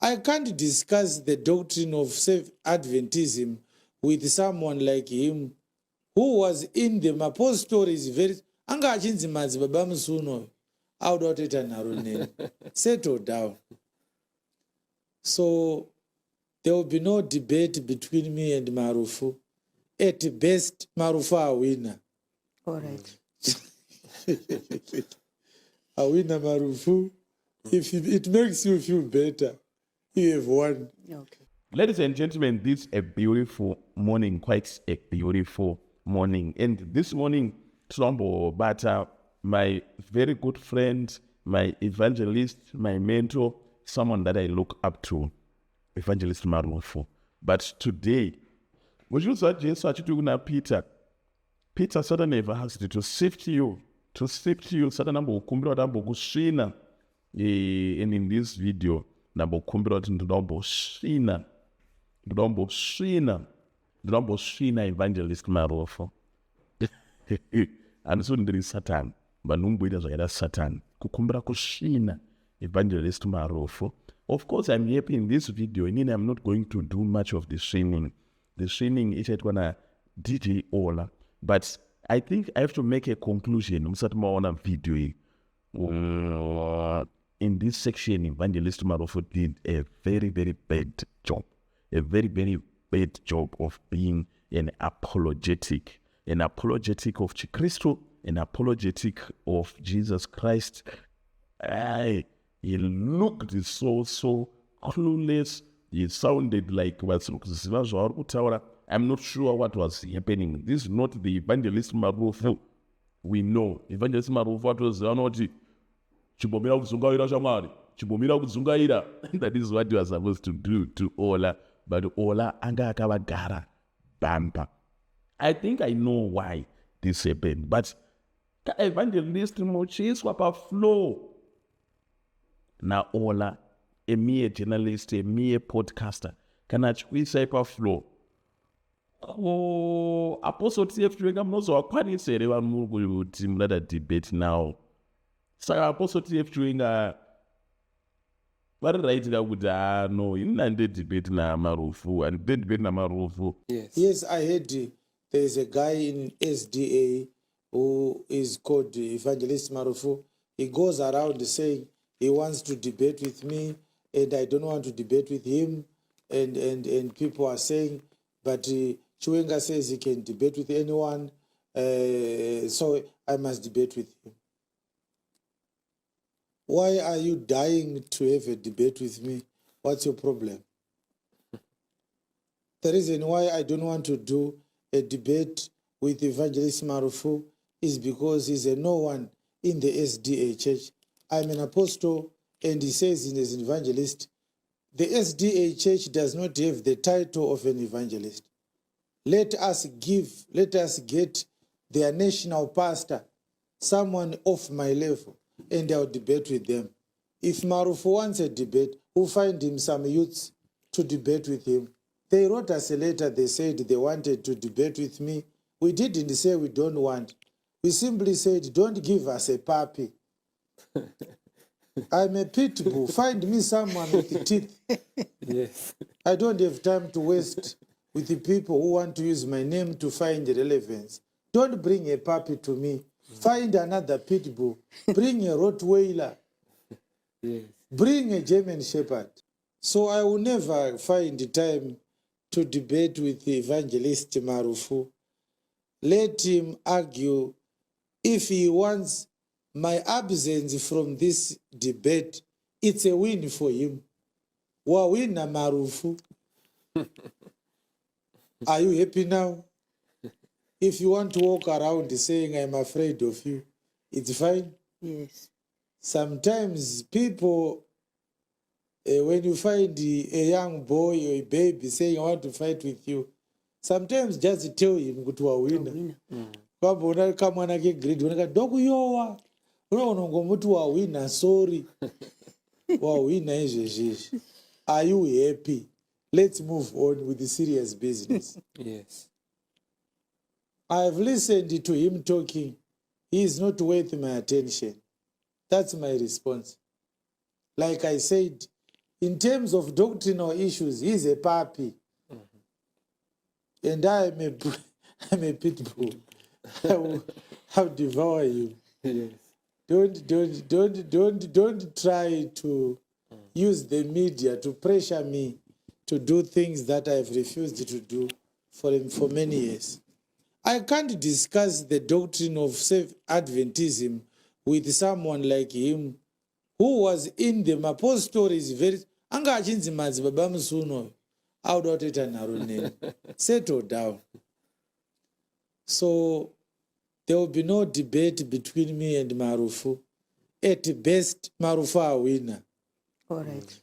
I can't discuss the doctrine of Adventism with someone like him who was in the mapositories very anga achinzi madzibaba musi unoyo, auda kutoita nharo neni. Settle down. So there will be no debate between me and Marufu. At best, Marufu awina. All right. Awina Marufu. If it makes you feel better, you have won. Okay. Ladies and gentlemen, this is a beautiful morning, quite a beautiful morning. And this morning, Trombo Bata, my very good friend, my evangelist, my mentor, someone that I look up to, Evangelist Marufu. But today, muchiudzwa Jesu achiti kuna Peter, "Peter, Satan have asked to sift you, to sift you." Satan ambokukumbira kuti ambokusvina. And in this video, ndambokumbira kuti ndoda kumbosvina, ndoda kumbosvina, ndoda kumbosvina Evangelist Marufu. Handisi kuti ndiri Satan, but ndikumboita zvakaita Satan, kukumbira kusvina Evangelist Marufu. Of course, I'm happy in this video inini I'm not going to do much of the svining. The svining ichaitwa naDJ Ola, but I think I have to make a conclusion musati maona video iyi. In this section, Evangelist Marufu did a very, very bad job, a very, very bad job of being an apologetic of Chikristu, an apologetic of Jesus Christ. Aye, he looked so, so clueless. He sounded like vasiri kuziva zvavari kutaura. I'm not sure what was happening. This is not the Evangelist Marufu we know. Evangelist Marufu atoziva kuti chimbomira kudzungaira, shamwari, chimbomira kudzungaira. That is what you are supposed to do to Ola, but Ola anga akavagara bampa. I think I know why this happened, but kaevangelist muchiiswa pafloor naOla, a mere journalist, a mere podcaster, kana achikuisai pafloor, ko Apostle TF Chiwenga munozovakwanisa here vanhu muri kuti munada debate now? Saka Apostle TF Chiwenga vari right ka kuti, "Ha, no, ini handide debate naMarufu, handide debate naMarufu"? Yes. Yes, I heard there is a guy in SDA who is called Evangelist Marufu. He goes around saying he wants to debate with me and I don't want to debate with him. And people are saying, "But Chiwenga says he can debate with anyone, so I must debate with him." Why are you dying to have a debate with me? What's your problem? The reason why I don't want to do a debate with Evangelist Marufu is because he's a no one in the SDA Church. I'm an apostle and he says he is an evangelist. The SDA Church does not have the title of an evangelist. Let us get their national pastor, someone off my level, and I'll debate with them. If Marufu wants a debate, we'll find him some youths to debate with him. They wrote us a letter. They said they wanted to debate with me. We didn't say we don't want. We simply said, "Don't give us a puppy." I'm a pit bull. Find me someone with teeth. I don't have time to waste with the people who want to use my name to find relevance. Don't bring a puppy to me. Find another pit bull. Bring a Rottweiler. Bring a German Shepherd. So I will never find time to debate with the Evangelist Marufu. Let him argue. If he wants my absence from this debate, it's a win for him. Wawina Marufu. Are you happy now? If you want to walk around saying I'm afraid of you, it's fine. Sometimes people, when you find a young boy or a baby saying, "I want to fight with you," sometimes just tell him kuti wawina. Wawina. Kwamboona kamwana kegrade one ndokuyowa, unoona ngomuti, "Wahwina, sorry, wahwina izvezvizvi. Are you happy? Let's move on with the serious business." I've listened to him talking. He is not worth my attention. That's my response. Like I said, In terms of doctrinal issues, he's a puppy. And I'm a pit bull. I'll devour you. Don't try to use the media to pressure me to do things that I've refused to do for many years. I can't discuss the doctrine of self-Adventism with someone like him who was in the mapositories very anga achinzi madzibaba musuno auda kutoita nharo neni. Settle down. So there will be no debate between me and Marufu. At best, Marufu awina. All right.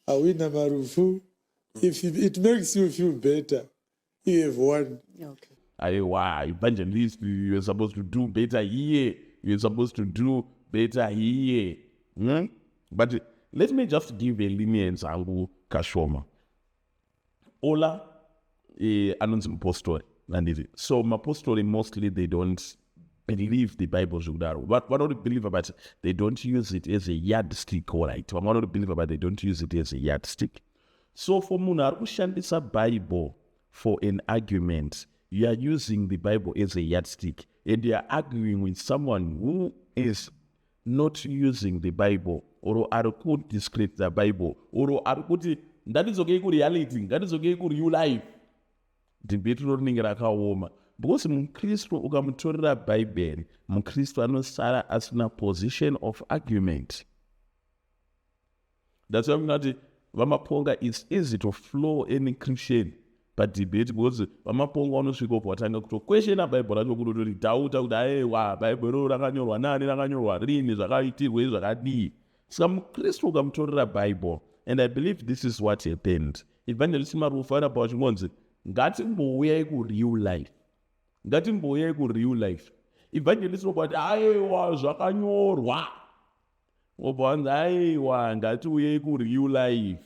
Awina Marufu. If it makes you feel better, you have won. Okay. Aiwa, evangelist, you're supposed to do better here. You're supposed to do better here. But let me just give a lenience angu kashoma. Ola anonzi mupostori, handiti? So mapostori, mostly they don't believe the Bible zvekudaro. Vanoti believe, but they don't use it as a yardstick. Alright, vamwe vanoti believe, but they don't use it as a yardstick. So for munhu ari kushandisa Bible for an argument, you are using the Bible as a yardstick and you are arguing with someone who is not using the Bible or ari kudiscredit the Bible or ari kuti ngatidzokei kureality, ngatidzokei kureal life. Debate ro rinenge rakaoma because mukristu ukamutorera Bhaibheri, mukristu anosara asina position of argument. That's why munati vaMaponga, it's easy to floor any Christian padebate because vaMaponga vanosvika ubva watanga kutoquestiona Bhaibheri racho, kutotori dhauta kuti aiwa, Bhaibheri ro rakanyorwa nani, rakanyorwa rini, zvakaitirwei, zvakadii. Saka mukristu ukamutorera Bible, and I believe this is what happened, Evangelist Marufu arapa vachingonzi ngatimbouyai kureal life, ngatimbouyai kureal life. Evangelist robva kuti aiwa, zvakanyorwa, wobva wanzi aiwa, ngatiuyei kureal life.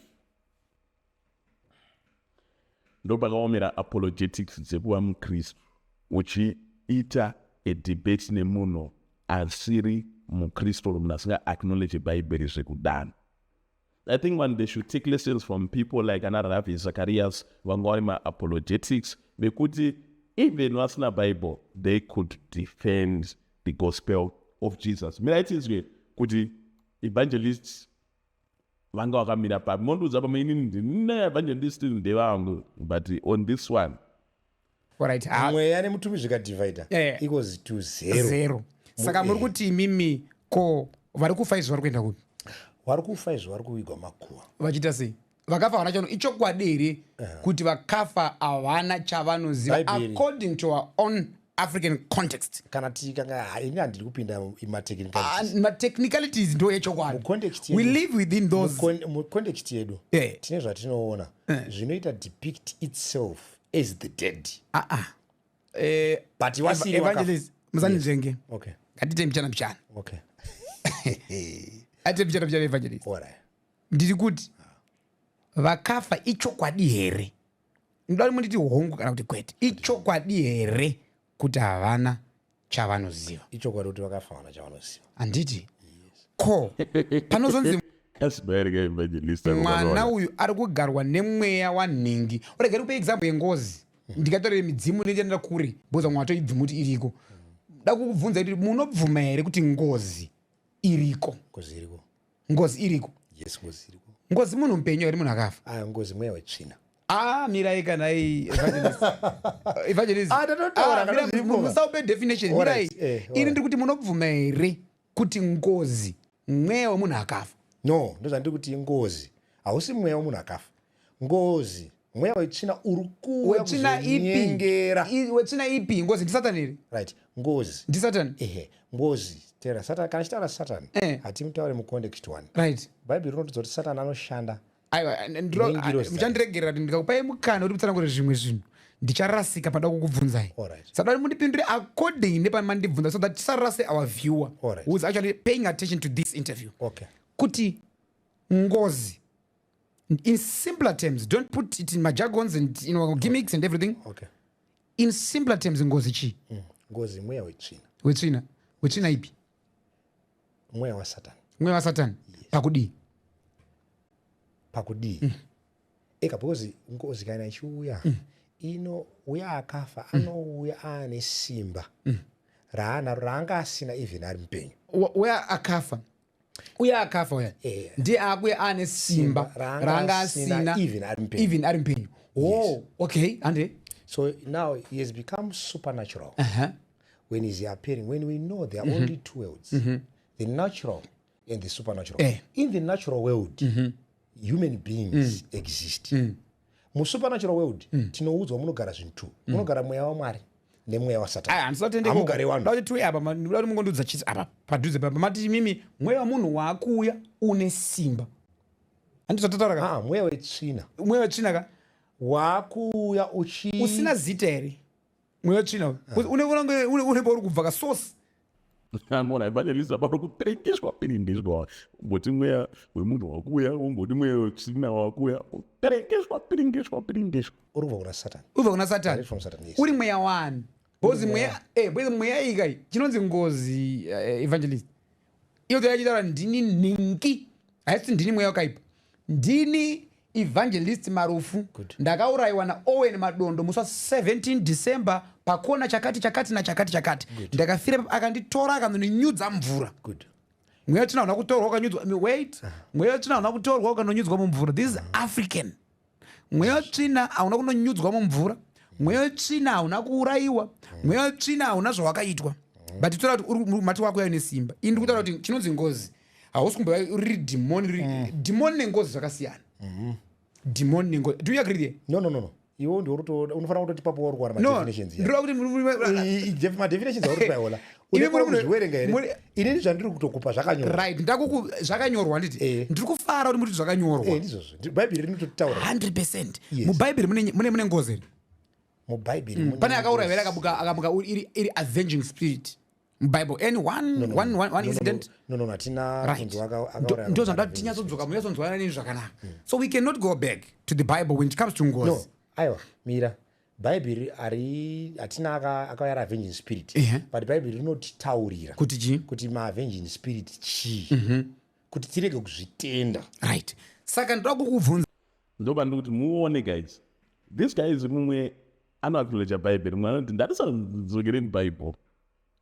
Ndopakaomera apologetics dzekuva mukristu uchiita a debate nemunhu asiri mukristu or munhu asinga acknowledge Bhaibheri zvekudana. I think one, they should take lessons from people like ana Ravi Zacharias, vanga vari maapologetics vekuti even vasina Bible, they could defend the gospel of Jesus. Mirai tizwe kuti evangelists vanga vakamira papi. Mondiudza pamwe, inini ndine evangelist ndevangu, but on this one Alright. Mweya nemutumbi zvikadivhaidha equals to zero. Zero. Saka muri kuti imimi, ko vari kufa izvi vari kuenda kupi? Vari kufa izvi vari kuvigwa makuva. Vachiita sei? Vakafa havana chano. Ichokwadi here kuti vakafa havana chavanoziva Bhaibheri. according to our own African context? Kana tikanga, ini handiri kupinda matechnicalities. Ah, matechnicalities ndo yechokwadi. Mucontext We yedu- live within those. Mucontext yedu tine zvatinoona zvinoita depict itself as the dead. Ah, ah. But wasiri vakafa. Evangelist, musandinzvenge. Okay. Ngatite mbichana mbichana. Okay. Atite mbichana mbichana, evangelist. Alright. Ndiri kuti vakafa, ichokwadi here? Ndoda kuti munditi hongu kana kuti kwete. Ichokwadi here kuti havana chavanoziva? Ichokwadi kuti vakafa vana chavanoziva. Handiti ko panozonzi Asibaereka evangelist. mwana uyu ari kugarwa nemweya wanhingi? Urega ndikupe example yengozi. Ndikatorere midzimu nendenda kure because vamwe vatoibvuma kuti iriko. Da kukubvunza kuti munobvuma here kuti ngozi iriko? Ngozi iriko. Ngozi iriko? Yes, ngozi iriko. Ngozi munhu mupenyu here, munhu akafa? Aya, ngozi mweya wetsvina. Ah, mirai kanai, evangelist. Evangelist. Ah, ndatotaura, Ah, mirai, kanozvipo. musaupe definition. Mirai. Alright, Ini ndiri kuti munobvuma here kuti ngozi mweya wemunhu akafa? No, ndozvandiri kuti ngozi hausi mweya wemunhu akafa. Ngozi mweya wetsvina uri kuuya Wetsvina ipi? kuzonyengera. Wetsvina ipi? Ngozi ndisatani here? Right, ngozi Ndisatani? Ehe, ngozi tera Satan. Kana chitaura Satan, hatimutaure mucontext one. Bhaibheri rinotidza kuti Satan anoshanda Aiwa, nengirozi. Muchandiregerera kuti ndikakupai mukana kuti mutsanangure zvimwe zvinhu, ndicharasika pada kukubvunzai. Alright. Saka kuti mundipindure according nepamandibvunza so that tisarase our viewer who is actually paying attention to this interview. Okay. Kuti ngozi, in simpler terms, don't put it in majargons and gimmicks and everything, in simpler terms, ngozi chii? Ngozi mweya wetsvina. Wetsvina? Wetsvina ipi? Mweya waSatan. Mweya waSatani pakudii? Pakudii? Eka, because ngozi kana ichiuya, inouya akafa, anouya aane simba raanaro raanga asina even ari mupenyu. Uya akafa, uya akafa uya ndiye akuya aane simba raanga raanga asina asina even ari mupenyu. Even ari mupenyu. Oh, okay, ande. So now he has become supernatural when he's appearing, when we know there are only two worlds, the natural and the supernatural. In the natural world, human beings exist. Musupernatural world tinoudzwa munogara zvinhu two: munogara mweya waMwari nemweya waSatani. Aya, handisatende. Hamugari vanhu. Kuti tiuye apa, ndinoda kuti mungondiudza chisi apa padhuze papa. Mati mimi mweya wamunhu waakuuya une simba, handizvatataura ka? Ah, mweya wetsvina. Mweya wetsvina ka? Waakuuya uchi Usina zita here mweya wetsvina uyu? Une pauri kubva kasosi. Anoona evangelist pari kuperekeshwa piringishwa, umboti mweya wemunhu wakuuya, umboti mweya wetsvina wakuuya, kuperekeshwa, piringishwa, piringishwa. Uri kubva kuna Satani. Ubva kuna Satani. Direct from Satan, yes. Uri mweya wani? Because mweya, because mweya ikai chinonzi ngozi, evangelist, iyo yachitaura ndini nhingi, haisi ndini mweya wakaipa, ndini Evangelist Marufu, ndakaurayiwa naOwen Madondo musi wa17 December pakona chakati chakati nachakati chakati, ndakafira, akanditora akandoninyudza mvura. Good. Mweya wetsvina hauna kutorwa ukanyudzwa. Wait, mweya wetsvina hauna kutorwa ukanonyudzwa mumvura. This is African. Mweya wetsvina hauna kunonyudzwa mumvura, mweya wetsvina hauna kuurayiwa, mweya wetsvina hauna zvawakaitwa. But tora kuti uri mati wako yayo nesimba. Ini ndiri kutaura kuti chinonzi ngozi hausi kumbova riri dhimoni. Dhimoni nengozi zvakasiyana. Dhimoni nengozi, do you agree there? No, iwe ndiwe unofanira kutoti papo uri kuwana No. madefinitions. Ndinoda kuti Madefinitions auri kupaiola Imi zviwerenga here? Inini zvandiri kutokupa zvakanyorwa. Right, ndakuku zvakanyorwa, nditi ndiri kufara kuti muri kuti zvakanyorwa. Ndizvozvo. Bhaibheri rinototaura. 100. Yes. Mubhaibheri mune ngozi here? Mubhaibheri Pane akauraya here akamuka iri avenging spirit muBible? Any one incident? No, hatina Right. kunzi akauraya Ndo zvandati tinyatsodzoka, munyatsonzwana neni zvakanaka. So we cannot go back to the Bible when it comes to ngozi. No, aiwa, mira, Bhaibheri hari hatina akauya ari avenging spirit. But Bhaibheri rinotitaurira Kuti chii? kuti maavenging spirit chii, kuti tirege kuzvitenda. Right, saka ndoda kukubvunza. Ndopa ndiri kuti muone, guys, this guy is mumwe anoacknowledge Bhaibheri, mumwe anoti ndatisadzokere muBible.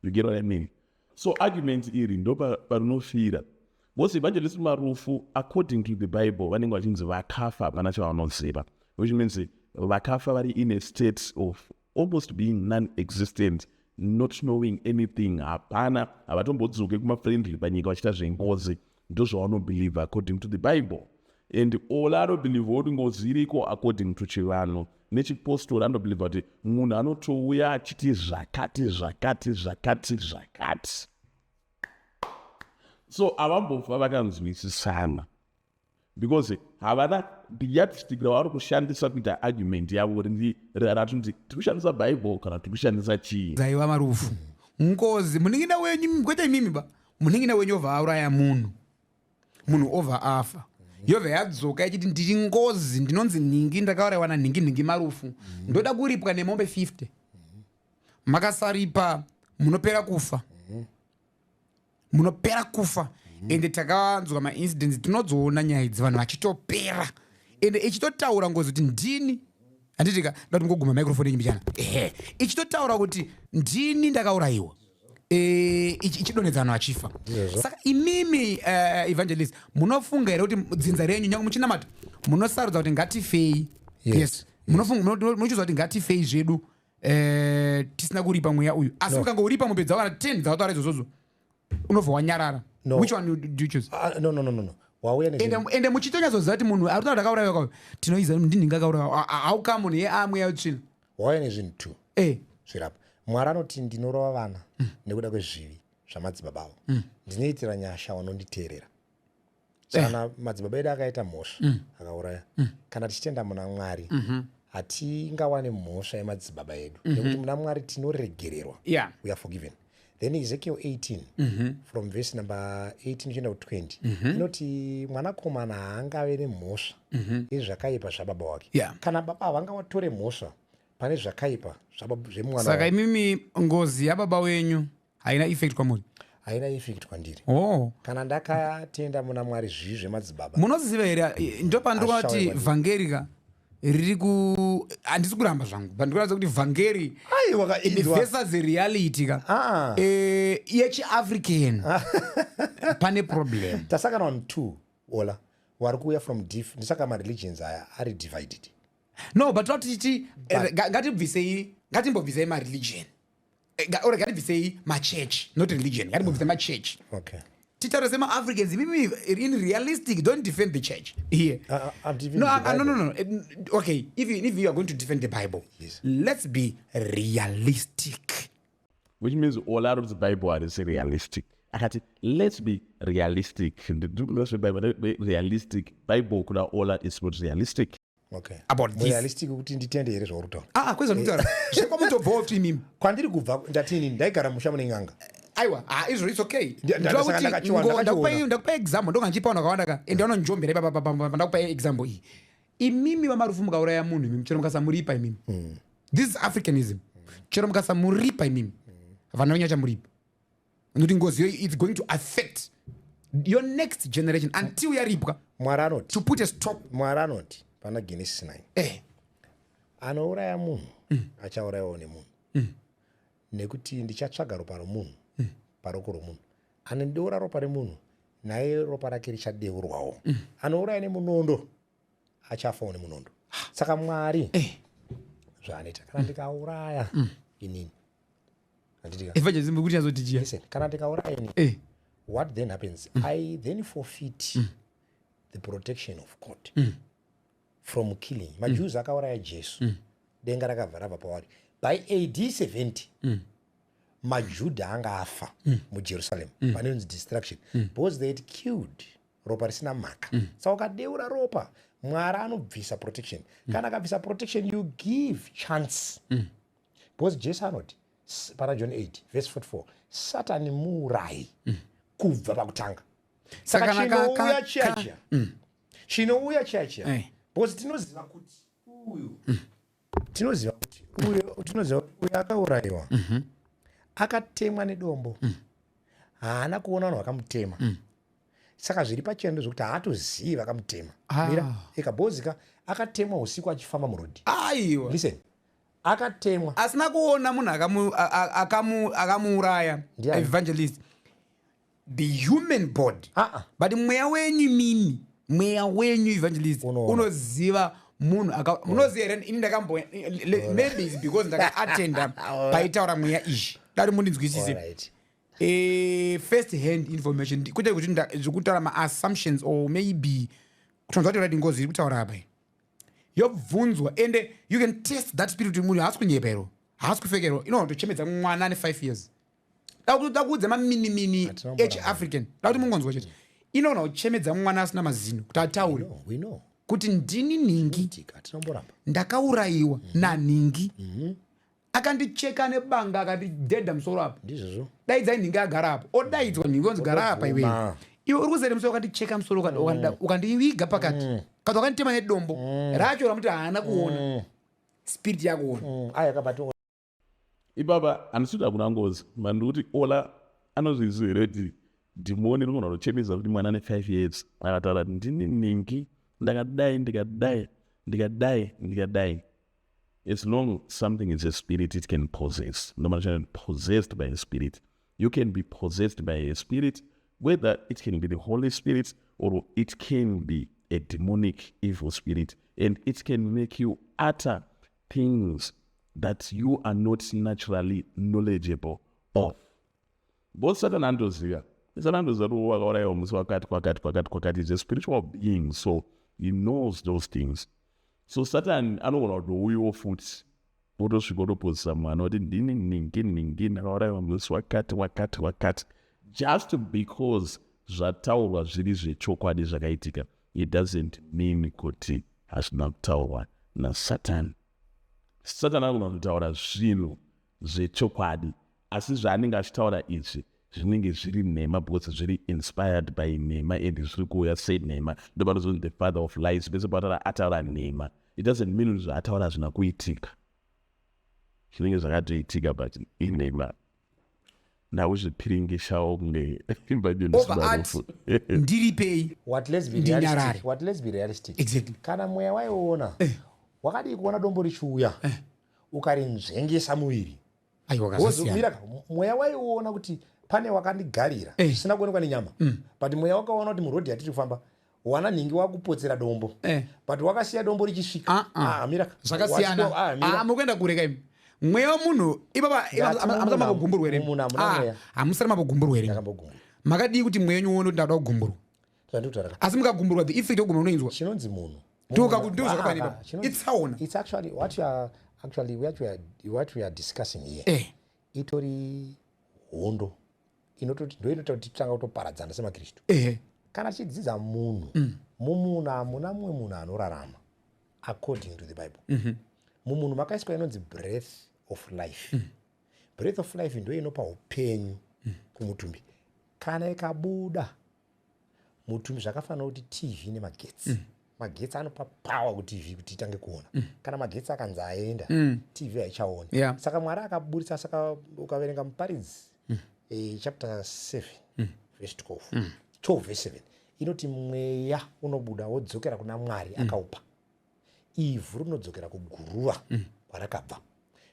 You get what I mean? So argument iri ndo parinofira because Evangelist Marufu, according to the Bible, vanenge vachinzi vakafa, hapana chavanoziva, which means vakafa vari in a state of almost being non-existent, not knowing anything. Hapana, havatombodzoke kumafriendly panyika vachiita zvengozi. Ndo zvavanobelieve according to the Bible. And Ola anobelieve kuti ngozi iriko according to chivanhu nechipostori. Anobelieve kuti munhu anotouya achiti zvakati zvakati zvakati zvakati. So havambofa vakanzwisisana because havana yardstick ravari kushandisa kuita argument yavo ratinoti tiri kushandisa Bible kana tiri kushandisa chii. Dzaiva Marufu, ngozi, munin'ina wenyu, kwete imimi ba, munin'ina wenyu obva auraya munhu, munhu obva afa, yobva yadzoka ichiti ndiri ngozi, ndinonzi nhingi, ndakaurayiwa nanhingi, nhingi Marufu, ndoda kuripwa nemombe 50. Makasaripa munopera kufa, munopera kufa. Ende takanzwa maincidents, tinodzoona nyaya idzi, vanhu vachitopera, ende ichitotaura ngozi kuti ndini, handitika ndati mungoguma microphone yenyu mbichana, ehe, ichitotaura kuti ndini ndakaurayiwa, ichidonhedza vanhu vachifa. Saka imimi, evangelist, munofunga here kuti dzinza renyu, nyange muchinamata, munosarudza kuti ngatifei? Yes. Munochuzwa kuti ngatifei zvedu, tisina kuripa mweya uyu, asi mukangouripa mombe dzavo kana 10 dzavataura idzozodzo, unobva wanyarara? No. Which one do you choose? Ah, no, wauya Ende muchitonyatsoziva kuti munhu ari kutaura ndakaurayiwa kauyu, tinoiza ndini ndingakaurayiwa, how come munhu ye amweya wetsvina? Wauya nezvinhu two zvirapa. Mwari anoti, "Ndinorova vana nekuda kwezvivi zvamadzibaba avo, ndinoitira nyasha vanonditeerera." Saka madzibaba edu akaita mhosva, akauraya, kana tichitenda muna Mwari, hatingawane mhosva yemadzibaba edu nekuti muna Mwari tinoregererwa. We are forgiven. Then Ezekiel 18 from verse number 18 kuchienda ku20 inoti mwanakomana haangave nemhosva yezvakaipa zvababa wake. Kana baba havangavatore mhosva pane zvakaipa zvemwana Saka wake. imimi ngozi yababa wenyu haina effect kwamuri? Haina effect kwandiri. Oh. Kana ndakatenda muna Mwari, zvivi zvemadzibaba Munoziva here, ndopandikuona kuti Hazvichawanikwa. vhangeri ka riri ku, handisi kuramba zvangu, but ndikuratidza kuti vhangeri Aiwa, inzwa. versus reality ka Ah. yechiAfrican pane problem. Tasangana on two ola wari kuuya from diff, ndisaka mareligions aya ari divided. No, but toti tichi ngatibvisei, ngatimbobvisei mareligion, or ngatibvisei machurch, not religion, ngatimbobvisei machurch. Titaure semaAfricans imimi, in realistic, don't defend the church here. I'm defending No, the no, no, Bible. no. Okay, if you are going to defend the Bible, let's be realistic. Which means all out of the Bible harisi realistic. Akati let's be realistic. Bible realistic, Bible kuna Ola is not realistic. About this. Realistic kuti nditende here zvauri kutaura? Ah, kwezvanokutaura zvekwamutobvawo kuti imimi. Kwandiri kubva, ndatini, ndaigara musha mune n'anga. Aiwa, ah, izvo it's okay. Saka ndakachiwana, ndakachiona. Ndakupa example, ndonga ndichipa vanhu vakawanda ka, ende vanonjombera ipapa. Ndakupa example iyi: imimi vamarufu, mukauraya munhu imimi, chero mukasamuripa imimi, this is Africanism, chero mukasamuripa imimi, vana venyu vachamuripa, nokuti ngozi iyoyi, it's going to affect your next generation until yaripwa. Mwari anoti, To put a stop. Mwari anoti pana Genesis 9, anouraya munhu achaurayiwawo nemunhu, nekuti ndichatsvaga ropa romunhu paruoko romunhu. Anodeura ropa remunhu, naye ropa rake richadeurwawo. Anouraya nemunondo achafawo nemunondo. Saka Mwari zvaanoita, kana ndikauraya inini, handitika? Evangelism kuti azotichiya. Listen, kana ndikauraya inini, what then happens, I then forfeit the protection of God from killing. MaJews akauraya Jesu, denga rakabva rabva pavari. By AD 70 maJudha anga afa muJerusalem, panonzi destruction, because they had killed ropa risina mhaka. Saka ukadeura ropa, Mwari anobvisa protection. Kana akabvisa protection, you give chance, because Jesu anoti pana John 8 verse 44, Satani muurayi kubva pakutanga. Saka Saka chinouya chiya chiya, chinouya chiya chiya, because tinoziva kuti uyu, tinoziva kuti uyu akaurayiwa, akatemwa nedombo, haana kuona vanhu vakamutema. Saka zviri pachena ndezvekuti haatozivi vakamutema. Mira ekabhozika, akatemwa usiku achifamba murodhi. Aiwa. Listen, akatemwa. Asina kuona munhu akamuuraya. Ndiani? Evangelist, the human body. Ah, ah. But mweya wenyu mimi, mweya wenyu, evangelist, Unoona. unoziva munhu munoziva here? Ini ndakambo, maybe is because ndakaatenda paitaura mweya izvi, dati mundinzwisise. First hand information, kwete kuti zvekutaura maassumptions or maybe kutonzwa kuti right, ngozi iri kutaura apa iyi. Yobvunzwa, ende you can test that spirit kuti munhu haasi kunyepa ero, haasi kufekero. Inotochemedza mwana ane 5 years. Da kuudza maminimini Hatina. echiAfrican, da kuti mungonzwa chete, inogona kuchemedza mwana asina mazino kuti ataure No, we know. kuti ndini nhingi, Tika, hatinomboramba. ndakaurayiwa nanhingi, akandicheka nebanga, akandidhedha musoro apa. Ndizvozvo. Daidzai nhingi agara apo, odaidzwa nhingi, onzi gara apa iwewe. Otobvuma. Iwe uri kuzere musoro, ukandicheka musoro, ukandiviga pakati, kana wakanditema nedombo racho ramuti haana kuona, spirit yakuona. Aya akabatwa. Ipapa handisi kuti hakuna ngozi, but ndikuti Ola anozviziva here kuti dhimoni rinogona kutochemedza kuti mwana ane 5 years akataura kuti ndini ningi, ndakadai, ndikadai, ndikadai, ndikadai? As long something is a spirit, it can possess. No matter, possessed by a spirit, you can be possessed by a spirit, whether it can be the Holy Spirit or it can be a demonic evil spirit, and it can make you utter things that you are not naturally knowledgeable of. Both Satan andoziva, Satan andoziva kuti wakaurayiwa musi wakati, kwakati, kwakati, kwakati. Is a spiritual being, so he knows those things. So Satan anogona kutouyiwo futi, otosvika, otopozisa mwana kuti ndini ningi ningi, ndakaurayiwa musi wakati, wakati, wakati. Just because zvataurwa zviri zvechokwadi zvakaitika, it doesn't mean kuti hazvina kutaurwa naSatan. Satan anogona kutaura zvinhu zvechokwadi, asi zvaanenge achitaura izvi zvinenge zviri nhema, because zviri inspired by nhema and zviri kuuya senhema. Ndopanozonzi the father of lies. Pese paataura, ataura nhema. It doesn't mean kuti zvaataura hazvina kuitika, zvinenge zvakatoitika, but inhema. Ndakuzvipiringishawo kunge Obva ati, "Ndiripei." What, let's be Ndinyarare. realistic. What, let's be realistic. Kana mweya waiona, wakadii kuona dombo richiuya, ukarinzvengesa muviri? Aiwa, kazosiyana. Wozomira, mweya waiona kuti pane wakandigarira zvisina kuonekwa nenyama, but mweya wakaona kuti murodhi yatiri kufamba, wana nhingi wakupotsera dombo, but wakasiya dombo richisvika. Ah, ah. Ah, mira. Zvakasiyana. Ah, mira. Ah, muri kuenda kure kaimi. Mweya wemunhu ipapa. Ndati Hamusati mambogumburwa here? mumunhu hamuna Ah, mweya. hamusati mambogumburwa here? Ndakambogumburwa. Makadii kuti mweya wenyu uone kuti ndada kugumburwa? Zvandikutaura. Asi mukagumburwa, the effect yekugumburwa unoinzwa. Chinonzi munhu Ndo zvakafanira. Ah, ah, Itsaona. It's actually what you are actually what we are discussing here. Itori hondo inototi, ndo inoita kuti titanga kutoparadzana semakristu. Kana tichidzidza munhu, mumunhu hamuna mumwe munhu anorarama according to the Bible. Mumunhu makaiswa inonzi breath of life. Breath of life ndo inopa upenyu kumutumbi. Kana ikabuda mutumbi, zvakafanira kuti TV nemagetsi. Magetsi anopa power kuTV kuti itange kuona. Kana magetsi akanzi aenda, TV haichaoni. Saka Mwari akaburitsa. Saka ukaverenga Muparidzi chapter 7 verse 12, 12 verse 7, inoti mweya unobuda wodzokera kuna Mwari akaupa, ivhu rinodzokera kuguruva kwarakabva.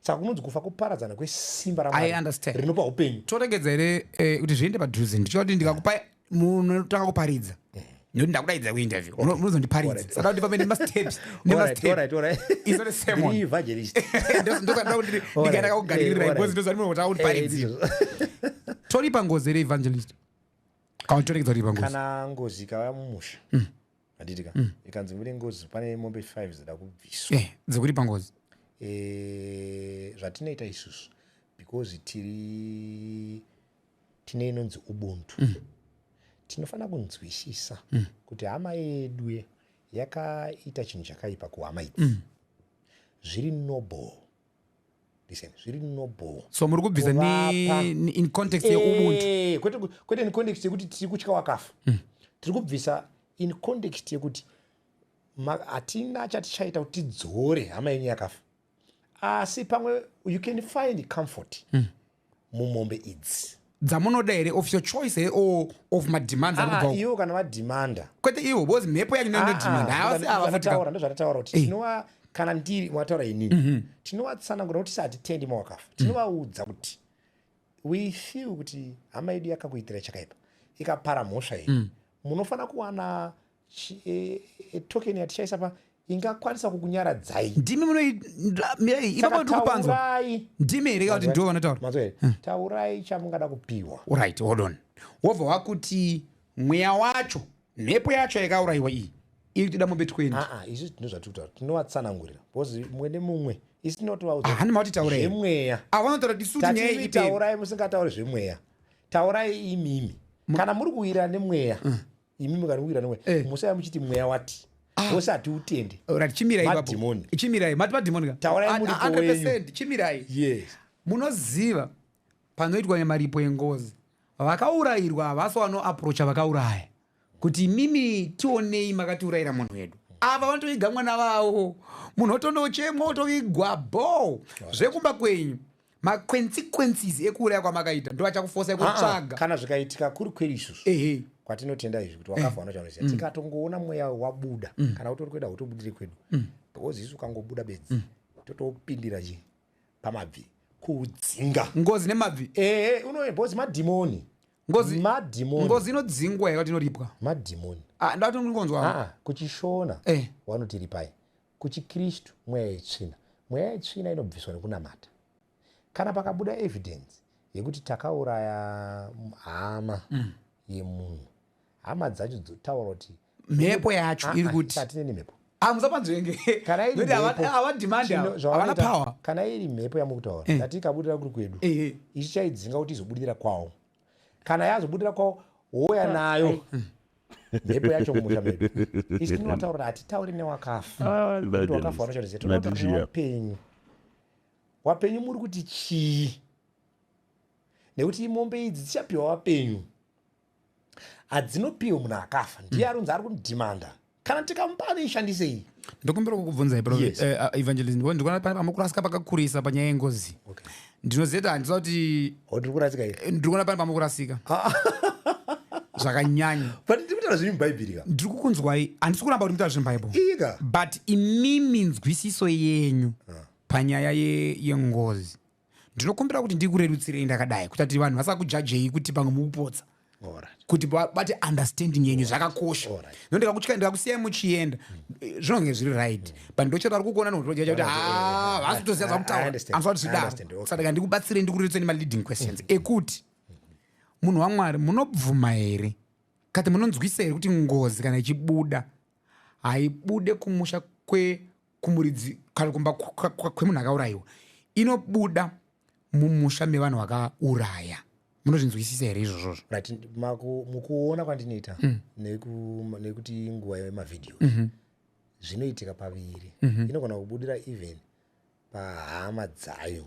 Saka kunonzi kufa kuparadzana kwesimba raMwari I understand. rinopa upenyu. Toregedza here kuti zviende padhuze? Ndichiva kuti ndikakupa, munotanga kuparidza, nekuti ndakudaidza kuinterview, munozondiparidza. Saka kuti pamene nemasteps, nemastep. It's not a sermon. Ndiri evangelist. Ndosada kuti ndikaenda kakugaririra, because ndozvatinotanga kundiparidzira. Toripa ngozi here, evangelist, kana toregedza kuripa ngozi? Kana ngozi ikauya mumusha, handiti ka, ikanzi mune ngozi, pane mombe 5 dzida kubviswa, Dzekuripa ngozi. Zvatinoita isusu, because tine inonzi ubuntu, tinofanira kunzwisisa kuti hama yedu yakaita chinhu chakaipa kuhama idzi. Zviri noble, listen, zviri noble So muri kubvisa kuvapa. in context yeubuntu. Kwete in context yekuti tiri kutya wakafa. Tiri kubvisa in context yekuti hatina chatichaita kuti tidzore hama yenyu yakafa, asi pamwe you can find comfort mumombe idzi. Dzamunoda here, of your choice here, or of mademands ari Ah, kubva? iwo kana vadhimanda. Kwete iwo, because mhepo yacho inodhimanda, havasi ava futi ka. Ndozvatataura kuti tinova, kana ndiri mwataura inini, tinovatsanangura kuti hatitendi mawakafa. Tinovaudza kuti we feel kuti hama yedu yakakuitira chakaipa, ikapara mhosva iyi. Munofanira kuwana token yatichaisa pa ingakwanisa kukunyaradzai. Ndimi munomirai ipapo, Saka tiri kupanzwa. taurai. Ndimi here kuti ndiwo vanotaura? Manzwa here? Taurai chamungada kupiwa. Right, hold on. Wobva wakuti mweya wacho, mhepo yacho yakaurayiwa iyi, iri kutoda mombe 20. Aa, isu tino zvatiri kutaura, tinovatsanangurira because mumwe nemumwe, isi tinotovaudza Ah, hani mauti taurai. zvemweya. Ava vanotaura kuti isu kuti nyaya Tatimi iperi. taurai, musingatauri zvemweya. Taurai imimi kana muri kuwirira nemweya. Imimi kana kuwirira nemweya, musaya muchiti mweya wati, wose hatiutende. Right, chimirai ipapo. Madhimoni. Chimirai, mati madhimoni ka. Taurai muripo 100%, chimirai. Yes. Munoziva panoitwa nemaripo engozi, vakaurayirwa havasi vanoaprocha vakauraya kuti, "Mimi tionei, makatiurayira munhu wedu." Ava vanotoviga mwana vavo, munhu otondochemwa, otovigwa bo zvekumba kwenyu. Maconsequences ekuuraya kwamakaita ndo achakufosai kutsvaga. Kana zvikaitika kuri kweri isusu kwatinotenda izvi kuti wakafa vanochanoziva, tikatongoona mweya wabuda, kana utori kwedu, hautobudiri kwedu, because isu ukangobuda bedzi, totopindira chi pamabvi kudzinga. Ngozi nemabvi? Ehe, uno because madhimoni. Ngozi Madhimoni. Ngozi inodzingwa yakati inoripwa? Madhimoni. Ah, ndati ndingonzwa. Aa, kuChishona vanoti ripai, kuchiKristu mweya yetsvina. Mweya yetsvina inobviswa nekunamata. Kana pakabuda evidence yekuti takauraya hama yemunhu, hama dzacho dzotaura kuti Mhepo yacho iri kuti hatine nemhepo. Hamusapanzvenge. Kana iri mhepo, Havadhimandi, havana power. Kana iri mhepo yamukutaura, ndati ikabudira kuri kwedu, ichi chaidzinga kuti izobudira kwavo. Kana yazobudira kwavo, wouya nayo mhepo yacho mumusha medu. Isi tinotaura kuti hatitauri newakafa. Ah, Kuti wakafa vanochatoziva. Tinotaura Natishia. newapenyu. Wapenyu muri kuti chii? Nekuti mombe idzi dzichapiwa wapenyu, hadzinopiwa munhu akafa. Ndiye arunzi ari kudhimanda. Kana tikamupa, anoishandisei? Ndokumbira kukubvunzai, Yes. Evangelist, ndikuona pane pamukurasika pakakurisa panyaya yengozi. Ndinoziva kuti handisa kuti O, ndiri kurasika here? Ndiri kuona pane pamukurasika zvakanyanya. But ndiri kutaura zviri mubhaibheri ka. Ndiri kukunzwai, handisi kuramba kuti mutaura zviri mubhaibheri, Ika. But imimi, nzwisiso yenyu panyaya yengozi, ndinokumbira kuti ndikurerutsirei ndakadai, kuti ati vanhu vasakujajei kuti pamwe mukupotsa, kuti vabate understanding yenyu, zvakakosha. No, ndikakutyai, ndikakusiyai muchienda, zvinonge zviri right, but ndocheta vari kukuona nokutojaja kuti havasi kutoziva I zvakutaura. Understand. Handisati I zvidaro. understand, okay. Saka ndikubatsirei, ndikurerutsirei nemaleading questions ekuti, munhu waMwari, munobvuma here kati munonzwisa here kuti ngozi kana ichibuda haibude kumusha kumuridzi kana kumba kwemunhu akaurayiwa, inobuda mumusha mevanhu vakauraya? Munozvinzwisisa here izvozvozvo? Right, mukuona kwandinoita, nekuti nguva yemavhidhiyo, zvinoitika paviri. Inogona kubudira even pahama dzayo.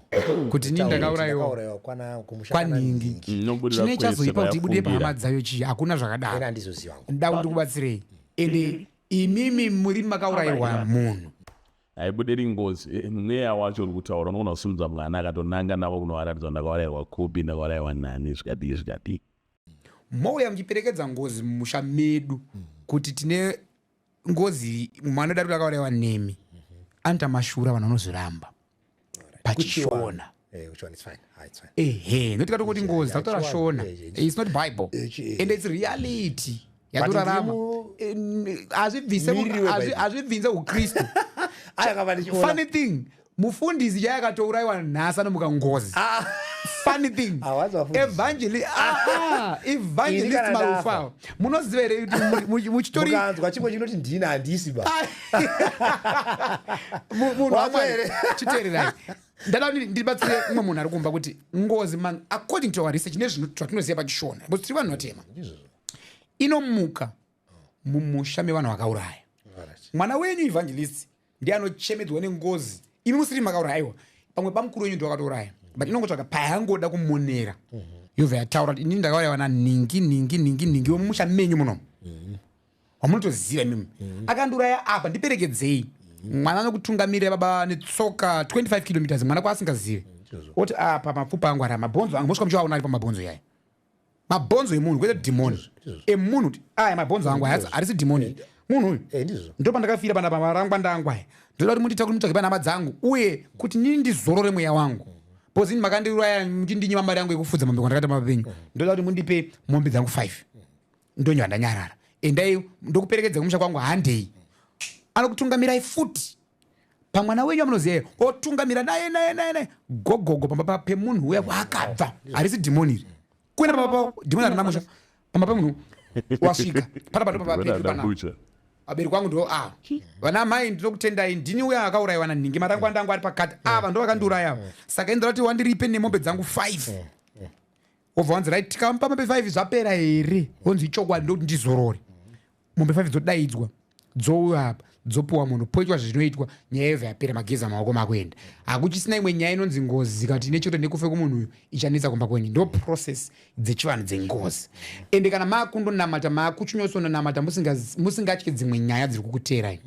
Kuti inini ndakaurayiwa. Ndakaurayiwa kwana kumusha kwana Kwanhingi. nhingi. Inobudira Chine kwese chazoipa kuti ibude kwayafungira. pahama dzayo chii? Hakuna Ena zvakadaro. handizoziva hangu. Nda kuti ndikubatsirei, ende imimi muri makaurayiwa munhu. Haibudiri ngozi. Mweya wacho uri kutaura. Unogona kusimudza mwana akatonanga navo kunovaratidza, ndakaurayiwa kupi, ndakaurayiwa nani, zvikadii zvikadii. Mouya muchiperekedza ngozi mumusha medu kuti tine ngozi, mwana wedu ari kuti akaurayiwa nemi, anoita mashura, vanhu vanozviramba pachishona. Which one is fine. Ah, it's fine. Ehe, nokuti katongoti ngozi, takutora Chiwana, Shona. It's not Bible and it's reality yatorarama. Hazvibvise Miriri weBhaibheri. Hazvibvinze ukristu. Aya, ndichiona. Funny thing, mufundisi chaiye akatourayiwa nhasi anomuka ngozi. Funny thing, Hawazi vafundisi. Evangelist Ini kana Marufa, munoziva here kuti muchitori Mukanzwa chimwe chinoti ndini, handisi ba. Munhu Wazwa waMwari, here? chiteererai, ndada kuti ndibatsire umwe munhu ari kumba kuti ngozi man, according to our research nezvinhu zvatinoziva pachishona, because tiri vanhu vatema, inomuka mumusha mevanhu vakauraya. Mwana wenyu, evangelist, ndiye anochemedzwa nengozi, imi musiri makauraya. Aiwa, pamwe pamukuru wenyu ndiwakatouraya, but inongotsvaga payangoda kumonera, yobva yataura kuti inini ndakaurayiwa nanhingi, nhingi, nhingi, nhingi wemumusha menyu munomu wamunotoziva imimi, akandiuraya apa, ndiperekedzei. Mwana anokutungamirira baba netsoka 25 kilometers, mwana kwaasingazivi, oti apa mapfupa angu ari, mabhonzo angu, mosvika muchivaona ari pamabhonzo yaya, mabhonzo emunhu, kwete dhimoni, emunhu, kuti aya mabhonzo angu aya, harisi dhimoni, munhu uyu. Ndizvo. Ndo pandakafira panapa, marangwa ndangu aya, ndoda kuti mundiita kuti mutsvage panhama dzangu, uye kuti nini ndizorore mweya wangu, because ini makandiuraya muchindinyima mari yangu yekufudza mombe kwandakaita mapenyu. Ndoda kuti mundipe mombe dzangu 5, ndonywa ndanyarara. Endai, ndokuperekedza kumusha kwangu, handei. Anokutungamirai futi pamwana wenyu amunoziva, otungamira naye, naye, naye, naye, gogogo, pamba pemunhu uya kwaakabva. Harisi dhimoni iri kuenda pamba pa dhimoni, harina musha. Pamba pemunhu wasvika panapa, ndo pamba pedu panapa. Bucha. Vabereki vangu ndo ava, vana mai, ndinokutendai, ndini uya akaurayiwa nanhingi, marangwa ndangu ari pakati, ava ndo vakandiuraya, saka indoda kuti wandiripe nemombe dzangu 5. Wobva wanzi, "Right, tikamupa mombe 5 zvapera here?" Wonzi, "Ichokwadi, ndokuti ndizorore." Mombe 5 dzodaidzwa, dzouya apa, dzopiwa munhu, poitwa zvinoitwa, nyaya yobva yapera, mageza maoko, makuenda. Hakuchisina imwe nyaya inonzi ngozi kana kuti ine chekuita nekufe kumunhu uyu ichanetsa kumba kwenyu. Ndo process dzechivanhu dzengozi. Ende kana maakundonamata, maakuchinyosononamata musingatyi dzimwe nyaya dziri kukuteerai,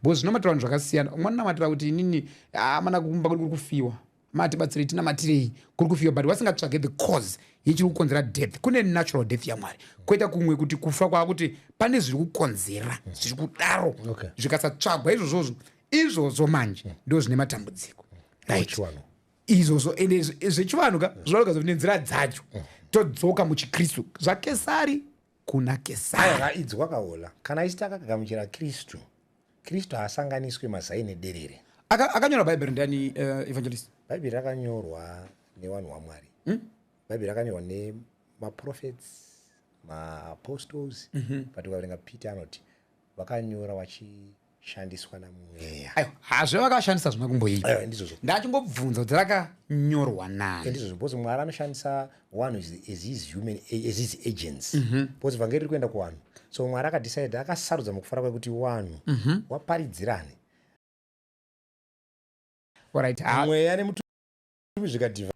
because zvinomatira vanhu zvakasiyana. Umwe anonamatira kuti inini, mana kumba kuri kufiwa, matibatsirei, tinamatirei, kuri kufiwa, but vasingatsvage the cause yechiri kukonzera death. Kune natural death yaMwari, kwoita kumwe kuti kufa kwaakuti pane zviri kukonzera zviri kudaro. Zvikasatsvagwa izvozvozvo, izvozvo manje ndo zvine matambudziko, right? Chivanhu. Izvozvo, ende zvechivanhu ka zvinoratidza kuti nenzira dzacho todzoka muchikristu, zvaKesari kuna Kesari. Aiwa, idzwa kaola, kana isi takagamuchira Kristu, Kristu haasanganiswe mazai nederere. Akanyora Bhaibheri ndiani, evangelist? Bhaibheri rakanyorwa nevanhu vaMwari. Bhaibheri rakanyorwa nemaprophets, maapostles, but ukaverenga Peter anoti vakanyora vachishandiswa namweya. Aiwa, hazve vakashandisa zvina kumboipa. Aiwa, ndizvozvo. Ndachingobvunza kuti rakanyorwa nani. Ndizvozvo, because Mwari anoshandisa one as his human, as his agents, because vhangeri riri kuenda kuvanhu. So Mwari akadecide, akasarudza mukufara kwekuti vanhu waparidzirane. Alright. Mweya nemutumi zvikadhivha.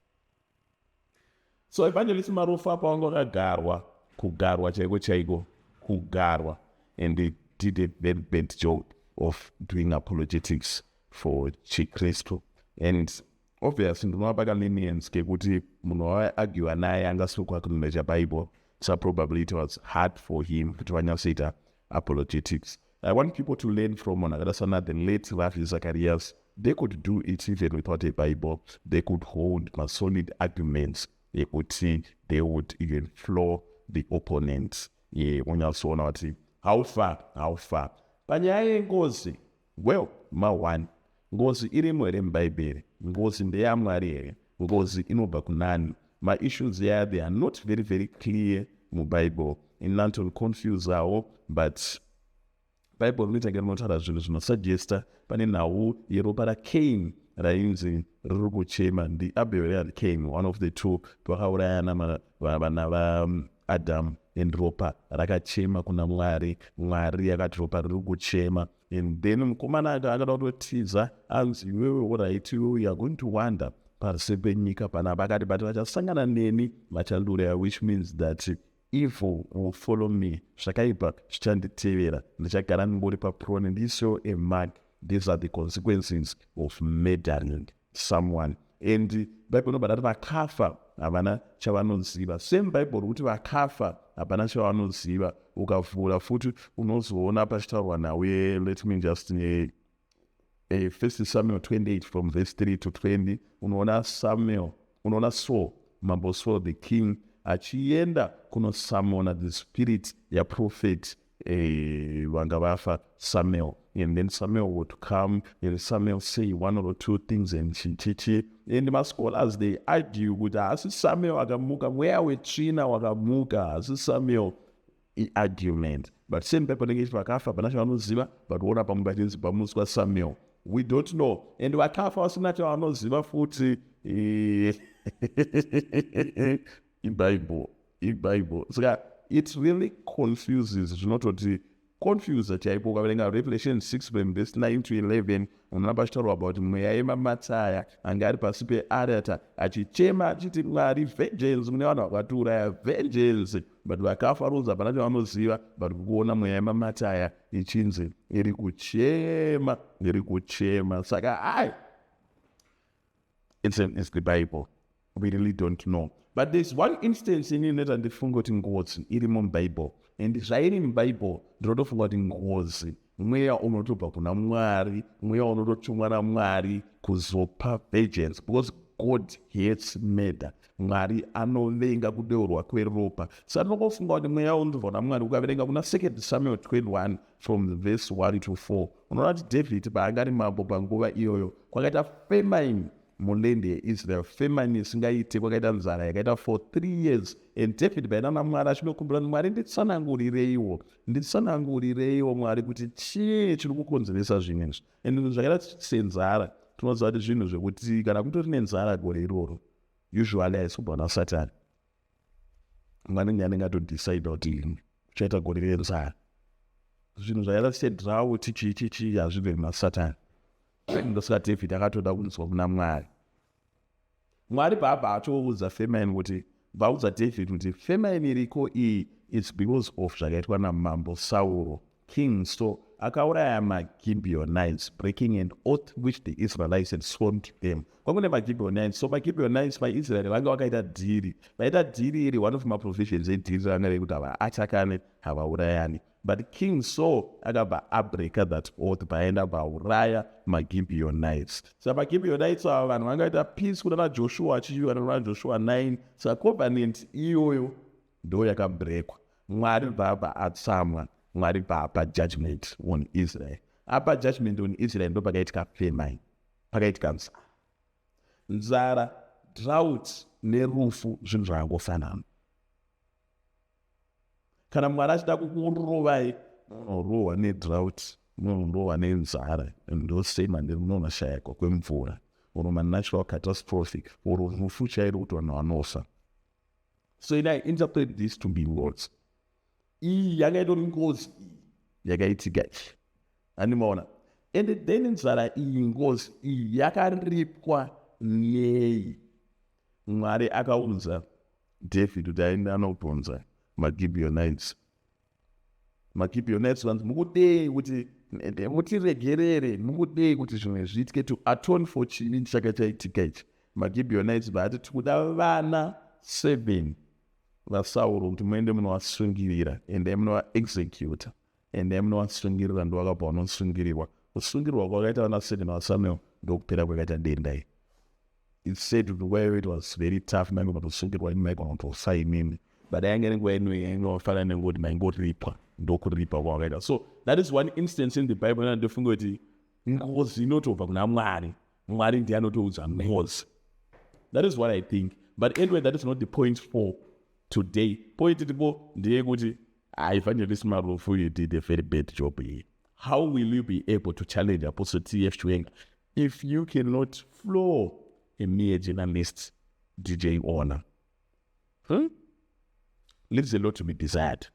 So Evangelist Marufu apa wanga wakagarwa, kugarwa chaiko chaiko, kugarwa, and Did a very bad job of doing apologetics for chiKristu. And obviously ndinovapa kalenience kekuti munhu wavaargua naye angasiri kuacknowledge Bible, so probably it was hard for him kuti vanyatsoita apologetics. I want people to learn from munhu akaita sana the late Ravi Zacharias. They could do it even without a Bible. They could hold masolid arguments ekuti they would even floor the opponent. Unyatsoona kuti how far, how far. Panyaya yengozi, well, ma1 ngozi irimo here muBhaibheri? Ngozi ndeyaMwari here? Ngozi inobva kunani? Maissues ya, they are not very, very clear muBible. Inonconfusawo, but Bible rinoita kunge rinotaura zvinhu zvinosuggesta. Pane nhau yeropa raCain rainzi riri kuchema. NdiAbel here, Cain, one of the two vakaurayana vana vaAdam, and ropa rakachema kuna Mwari. Mwari akati ropa riri kuchema. And then mukomana akada kutotiza, anzi, "Iwewe, alright, iwewe, you are going to wander pasi penyika panapa." Akati, "But vachasangana neni vachandiuraya," which means that evil will follow me, zvakaipa zvichanditevera, ndichagara ndingori paprone. Ndisewo a mark. These are the consequences of murdering someone. And Bible inobva rati vakafa havana chavanoziva. Same Bible rikuti vakafa hapana chavanoziva. Ukavhura futi unozoona pachitaurwa nhau. Let me just First Samuel 28 from verse 3 to 20. Unoona Samuel, unoona Saul, Mambo Saul the king, achienda kunosummona the spirit yaprophet vanga vafa, Samuel. And then Samuel would come and Samuel say one or two things and chichichi. And mascholars, they argue kuti haasi Samuel akamuka, mweya wetsvina wakamuka, haasi Samuel. Iargument, but same paper nenge ichi vakafa hapana chavanoziva, but ona pamwe pachinzi pamutswa Samuel. We don't know. And vakafa vasina chavanoziva futi, iBible, iBible. Saka it really confuses, zvinototi confuse chaipo. Ukaverenga Revelation 6 from verse 9 to 11, unoona pachitaurwa about mweya yemamataya anga ari pasi pearata achichema achiti, "Mwari, vengeance kune vanhu vakatiuraya, vengeance." But vakafa runzi hapana chavanoziva, but kuona mweya yemamataya ichinzi iri kuchema, iri kuchema. Saka ai, it's the Bible. We really don't know. But there's one instance ini inoita ndifunga kuti ngozi irimo muBible. And zvairi muBible, ndinotofunga kuti ngozi mweya unotobva kuna Mwari, mweya unototumwa naMwari kuzopa vengeance, because God hates murder. Mwari anovenga kudeurwa kweropa. Saka ndinongofunga kuti mweya unotobva kuna Mwari. Ukaverenga kuna Second Samuel 21 from verse 1 to 4, unoona kuti David paanga ari mambo panguva iyoyo, kwakaita famine muland yeIsrael, famine isingaite. Kwakaita nzara yakaita for 3 years. And David paida naMwari achinokumbira kuti, "Mwari, nditsanangurireiwo, nditsanangurireiwo, Mwari, kuti chii chiri kukonzeresa zvinhu izvi?" And zvinhu zvakaita senzara, tinoziva kuti zvinhu zvekuti kana kutori nenzara gore iroro, usually haisi kubva naSatani. Mwari anenge atodecida kuti kuchaita gore renzara. Zvinhu zvakaita sedrought, chii chichii, hazvibve nasatani. Ndosaka David akatoda kunzwa kuna Mwari. Mwari bhabha atoudza famine kuti, vaudza David kuti famine iriko iyi, it's because of zvakaitwa naMambo Sauro. King Saul akauraya maGibeonites, breaking an oath which the Israelites had sworn to them. Kwangune maGibeonites. So maGibeonites, maIsraeri vanga vakaita dhiri. Vaita dhiri iri, one of maprovisions edhiri ranga rekuti havaatakane, havaurayani. But King Saul akabva abreaka that oath paenda vauraya maGibeonites. Saka maGibeonites ava vanhu vangaita peace kuna naJoshua, achiiwa kuna Joshua 9. Saka covenant iyoyo ndo yakabrekwa. Mwari bva atsamwa. Mwari bva apa judgment on Israel. Apa judgment on Israel, ndo pakaitika famine, pakaitika nzara. Nzara, drought nerufu zvinhu zvakangofanana. Kana Mwari achida kukurovai, munorohwa nedrought, munorohwa nenzara. Ndosema munonoshayikwa kwemvura or manatural catastrophe or rufu chairo, kuti vanhu vanofa. So I interpret this to be ngozi. Iyi yanga itori ngozi iyi yakaitika iyi, handimaona? And then nzara iyi, ngozi iyi yakaripwa nei? Mwari akaudza David kuti aende anobvunza maGibeonites. MaGibeonites vanzi, "Mukudei kuti mutiregerere? Mukudei kuti zvimwe zviitike to atone for chivi chaka chaitika ichi?" MaGibeonites vati, "Tikuda vana 7 vaSauro kuti muende munovasungirira, endai munovaexecuta, endai munovasungirira." Ndo vakabva vanosungirirwa. Kusungirirwa kwakaita vana 7 vaSamuel ndokupera kwakaita denda iri. It's said kuti nguva iyoyo it was very tough. Maingobva tosungirwa imi, maigona kutofa imimi, but ainge nenguva ino yaingofanana nengoti maingoripwa. Ndokuripa kwavakaita. So that is one instance in the Bible nandofunga kuti ngozi inotobva kuna Mwari. Mwari ndiye anotoudza ngozi. That is what I think, but anyway, that is not the point for today. Point iripo ndeyekuti, Evangelist Marufu, you did a very bad job here. How will you be able to challenge Apostle TF Chiwenga if you cannot floor a mere journalist, DJ Owner? Leaves a lot to be desired.